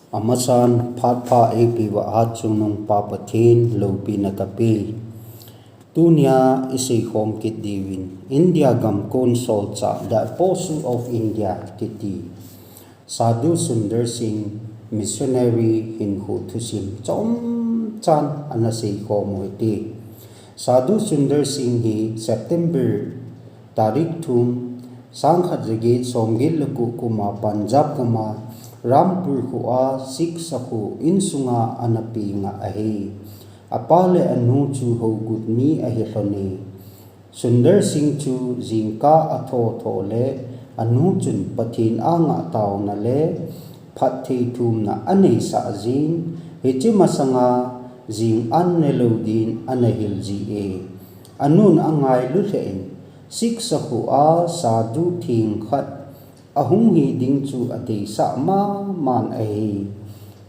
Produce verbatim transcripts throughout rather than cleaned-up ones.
Amasan phat pha eipeuva Hatchungnung Pa Pathen loupina kapei. Tunia iseikhom kit diuvin India gamkon solchah, The Apostle of India kiti Sadhu Sundar Singh missionary hinkho thusim chomcha ana seikhom u hite. Sadhu Sundar Singh hi September tarik thum, sangkhat jaget somget le ko kuma Punjab gama Rampur khoa Sikh sakho insunga ana peng ahi. Apa le anu chu hougut mi ahi lhone. Sundar Singh chu jingkah atho tho le anu chun Pathen anga taona le phatthei thumna aneisah jin, hiche masanga jing an nelou din ana hil jie. Anun angailu lheh in, Sikh sakhoa Sadhu theng khat ahung hi ding chu adeisah maman ahi.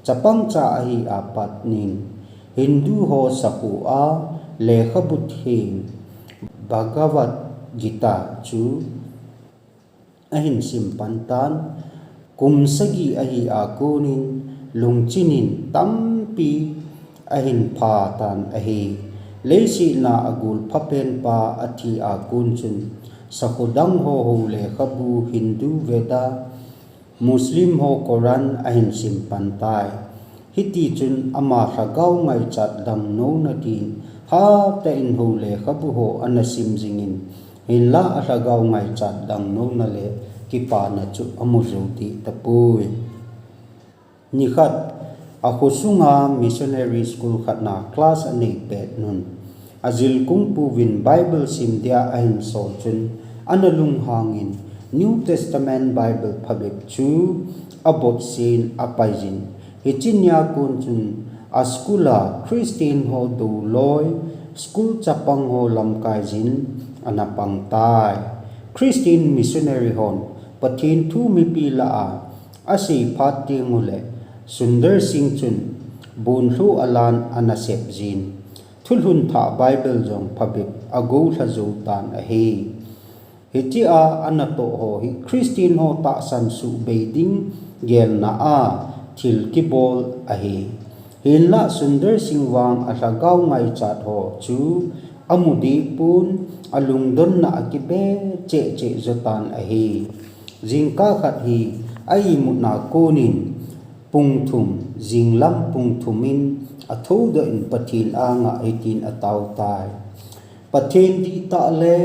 Chapangcha ahi apat in Hindu ho sakhoa lekhabu theng Bhagavad Gita chu ahin sim pan tan, kum sagi ahi a konin lungchinin tampi ahin pha tan ahi. Leiset a agol phapen pa athi a kon chun sakho dang ho lekhabu, Hindu Veda, Muslim ho Quran ahin sim pan tai. Hiti chun ama lhagao ngaichat dangnouna din hatah in ho lekhabu ho ana sim jingin, hinlah alhagao ngaichat dangnouna le kipana chu amu jou deh tapoi. Nikhat, akho sunga missionary school khat a class anei pet un, ajilkung pu vin Bible sim dia ahin sol chun, ana lunghangin New Testament Bible phabep chu abotsen apaijin, hiche nia kon chun aschool a Christian ho douloi, school chapang ho lamkai jin ana pang tai. Christian missionary hon Pathen thu mipi lah a asei phat teng uleh Sundar Singh chun bonlhu alan ana sep jin, thulhun thah Bible jong phabep agou lha jou tan ahi. Hitia anatoh ho hi Christian ho tahsan suhbei ding gelna a thil kibol ahi. Hinlah Sundar Singh vang alhagao ngaichat ho chu amu deh pon, alungdonna akibe cheh cheh jo tan ahi. Jingkah khat hi a imutna konin pung thum, jinglam pung thum in athoudoh in Pathen anga hitin atao tai. Pathen dihtah le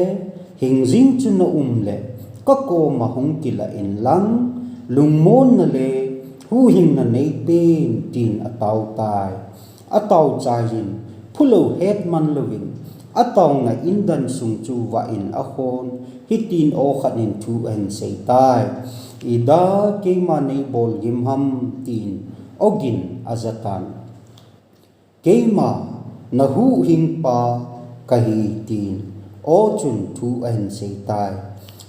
hingjing chu na um le kakoma hung kilah in lang, lungmonna le huhhingna neiten, tin atao tai. Atao chai jin, phulou hetman louvin, ataona indan sung chu vah in akhon, hitin aw khat in thu ahin sei tai. Ida keima neibol gim ham, tin ogin aja tan. Keima nahuhhingpa kahi, tin aw chun thu ahin sei tai.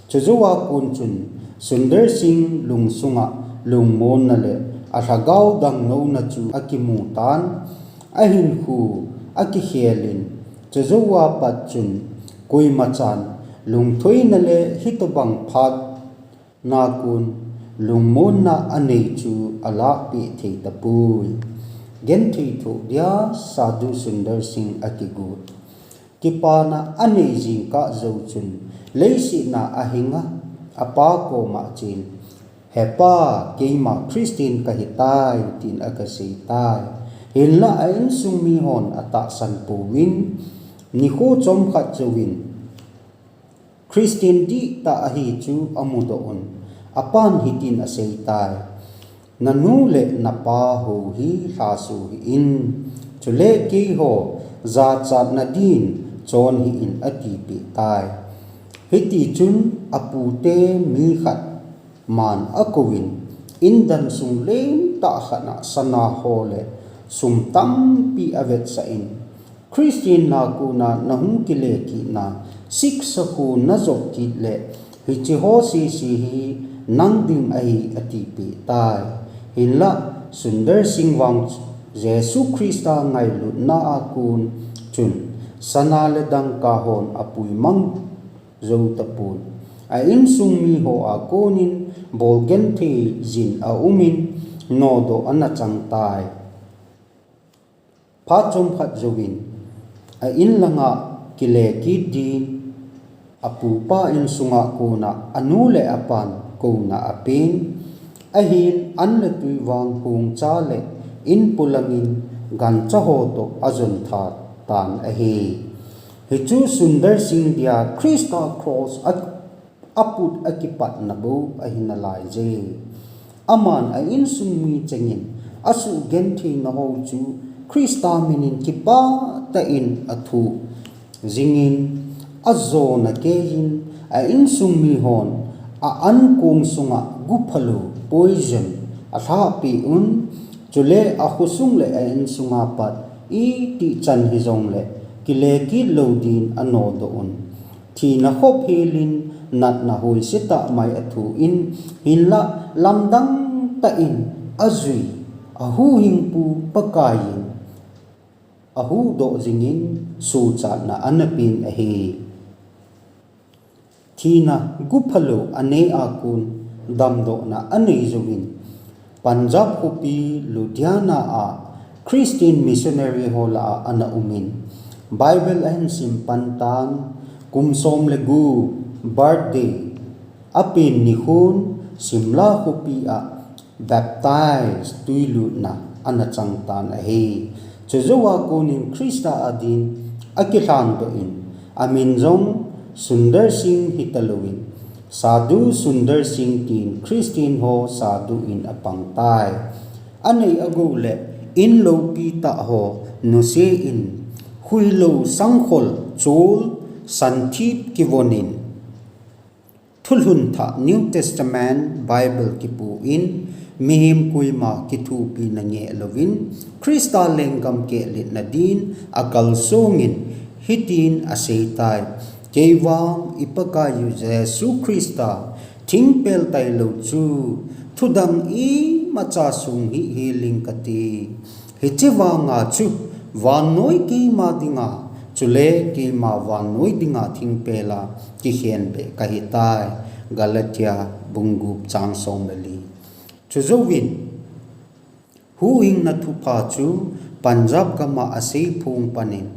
Chujouva kon chun Sundar Singh lungsunga lungmonna le alhagao dangnouna chu akimu tan, ahinkho akikhel in, chujouva pat chun koimachan lungthoina le hitobang phat na kon lungmonna anei chu alahpeh thei tapoi. Genthei thoh dia Sadhu Sundar Singh akigot. Kipana anei jingkah jou chun leiset a ahinga apa koma chen, He Pa, keima Christian kahi tai, tin aga sei tai. Hinlah a insung mihon atahsan pouvin, nikho chomkhat jouvin Christian dihtah ahi chu amudoh un, apan hitin asei tai. Nanu le napa hou hi lhaso hih in, chule keiho jachatna din chon hih in, atipeh tai. Hiti chun apute mi khat man akouvin, indan sung lentah khat a sana ho le sum tampi avetsah in, Christian na kona nahung kile kitna, Sikh sakho najop kit le, hiche ho sese hi nang ding ahi, atipeh tai. Hinlah Sundar Singh vang Jesu Christa ngailutna a kon chun sana le dangka hon apuimang jou tapon. A insung miho a konin bol genthei jin aumin, nodoh ana chang tai. Phat chomkhat jouvin a in langa kile kit din apupa insunga kona anu le apan kouna apen, ahin an le tui vang hung cha le in polangin gancha ho toh ajon tha tan ahi. Hichu Sundar Singh dia Christa cross a aput akipatna bou ahi nalai je. Aman a insung mi chengin asuh gentheina ho chu Christa minin kipah tah in athu jingin, ajona keiyin a insung mi hon a ankong sunga guphalou poison alhahpeh un, chule akhosung le a insunga pat itih chan hijongle kile kit lou din anodoh un. Thina khop helin natna hoise tah mai athu in, hinlah lamdang tah in ajui a huhhingpu Pakaiyin ahuhdoh jingin sochatna ana pen ahi. Thina guphalou anei a kon damdohna anei jouvin, Punjab khopi Ludhiana a Christian missionary ho lah a ana umin, Bible ahin sim pan tan, kum som le gup birthday apen nikhon Shimla khopi a baptize tuilutna ana chang tan ahi. Chujouva konin Christa a din akilhandoh in, amin jong Sundar Singh hitalouvin, Sadhu Sundar Singh tin Christian ho Sadhu in apang tai. Anei agou le in loupi tah ho nuse in, huilou sangkhol chol santhip kivonin, thulhun thah New Testament Bible kipu in, mihem koima kithopina ngeh louvin Christa lenggam kehlitna din akalsongin hitin aseitai, Keivang i Pakaiyu Jesu Christa thingpel tailou chu thudang imacha song hih heling kate. Hiche vanga chu vannoi keima dinga, chule keima vannoi dinga thingpela kikhenbeh kahitai. Galatia bung gup chang som le li. Chujouvin huhhingna thupha chu Punjab gama aseiphong panin,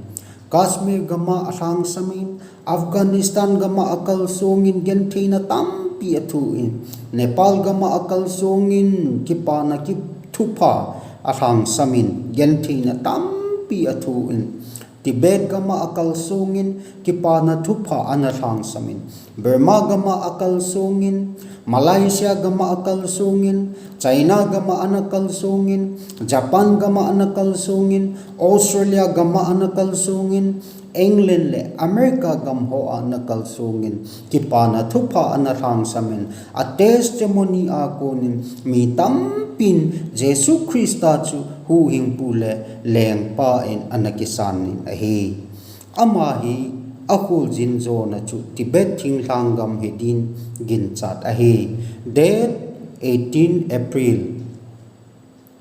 Kashmir gama alhangsamin, Afghanistan gama akalsongin gentheina tampi athu in, Nepal gama akalsongin kipana ki thupha alhangsamin gentheina tampi athu in, Tibet gama akalsongin kipana thupha ana lhangsamin, Burma gama akalsongin, Malaysia gama akalsongin, China gama ana kalsongin, Japan gama ana kalsongin, Australia gama ana kalsongin, England le America gam hoa ana kalsongin, kipana thupha ana lhangsamin, a testimony a konin mi tampin Jesu Christa chu huhhingpu le lengpa in ana kisanin ahi. Ama hi akholjin jona chu Tibet thinglhang gam hidin ginchat ahi. Date eighteen April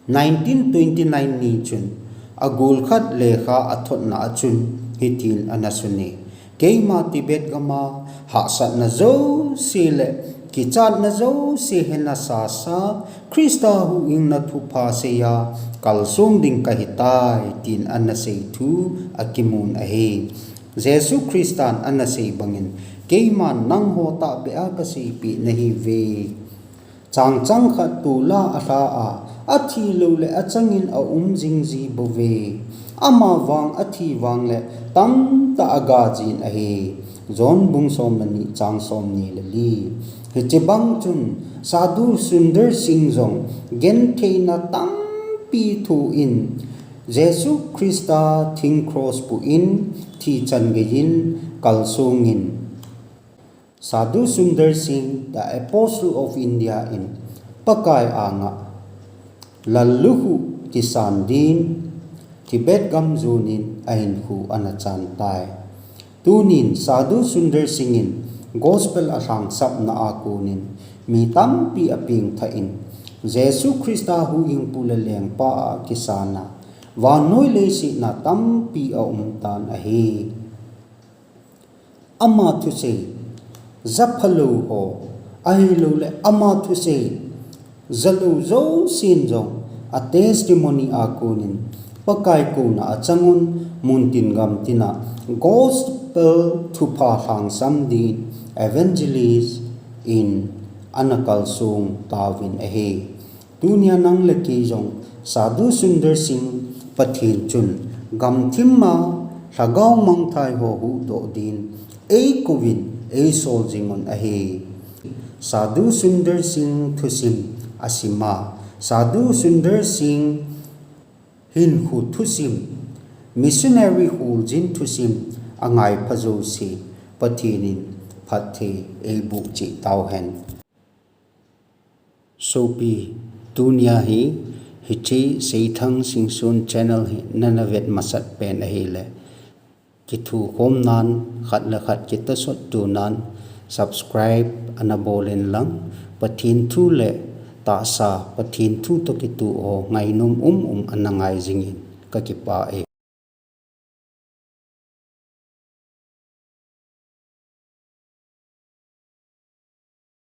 nineteen twenty-nine ni chun, agol khat lekha athotna a chun hitin ana sune, Keima Tibet gama hahsatna jouse le kichatna jouse hena sasa, Christa huhhingna thupha seiya kalsong ding kahitai, tin ana sei thu akimun ahi. Jesu Christan ana sei bangin, Keiman nangho tahbeh a kaseipeh nahiuve. Changchang khat tola alha a, athi lou le achangin aum jing ji bouve. Ama vang athi vang le tamtah aga jin ahi. John bung som le ni chang som ni le li. Hiche bang chun Sadhu Sundar Singh jong gentheina tampi thu in Jesu Christa thing cross pu in thi chan geiyin kalsongin Sadhu Sundar Singh, the Apostle of India in Pakai anga lallukhuh kisan din Tibet gam jonin ahinkho ana chan tai. Tunin Sadhu Sundar Singh in gospel alhangsapna a konin mi tampi apengthah in Jesu Christa huhhingpu le lengpa a kisana vannoi leiset a tampi aum tan ahi. Ama thusei japhalou ho, ahilouleh ama thusei Jalou jousen jong a testimony a konin Pakai kona achangun muntin gamtina gospel thupha lhangsam din evangelist in ana kalsong tauvin ahi. Tunia nang le kei jong Sadhu Sundar Singh Pathen chun gamthima lhagao mangthai ho huhdoh din eikouvin eisol jingun ahi. Sadhu Sundar Singh thusim asima, Sadhu Sundar Singh hinkho thusim, missionary kholjin thusim angaipha jouse Pathen in phatthei eiboh cheh tauhen. Sopi, tunia hi hiche Seithang Singson channel hi nana vet masat pen ahile, kithukhom nan, khat le khat kitasot tunan subscribe ana bolin lang, Pathen thu le tahsa, Pathen thu toh kitoh ho ngainom umum ana ngai jingin, kakipah e.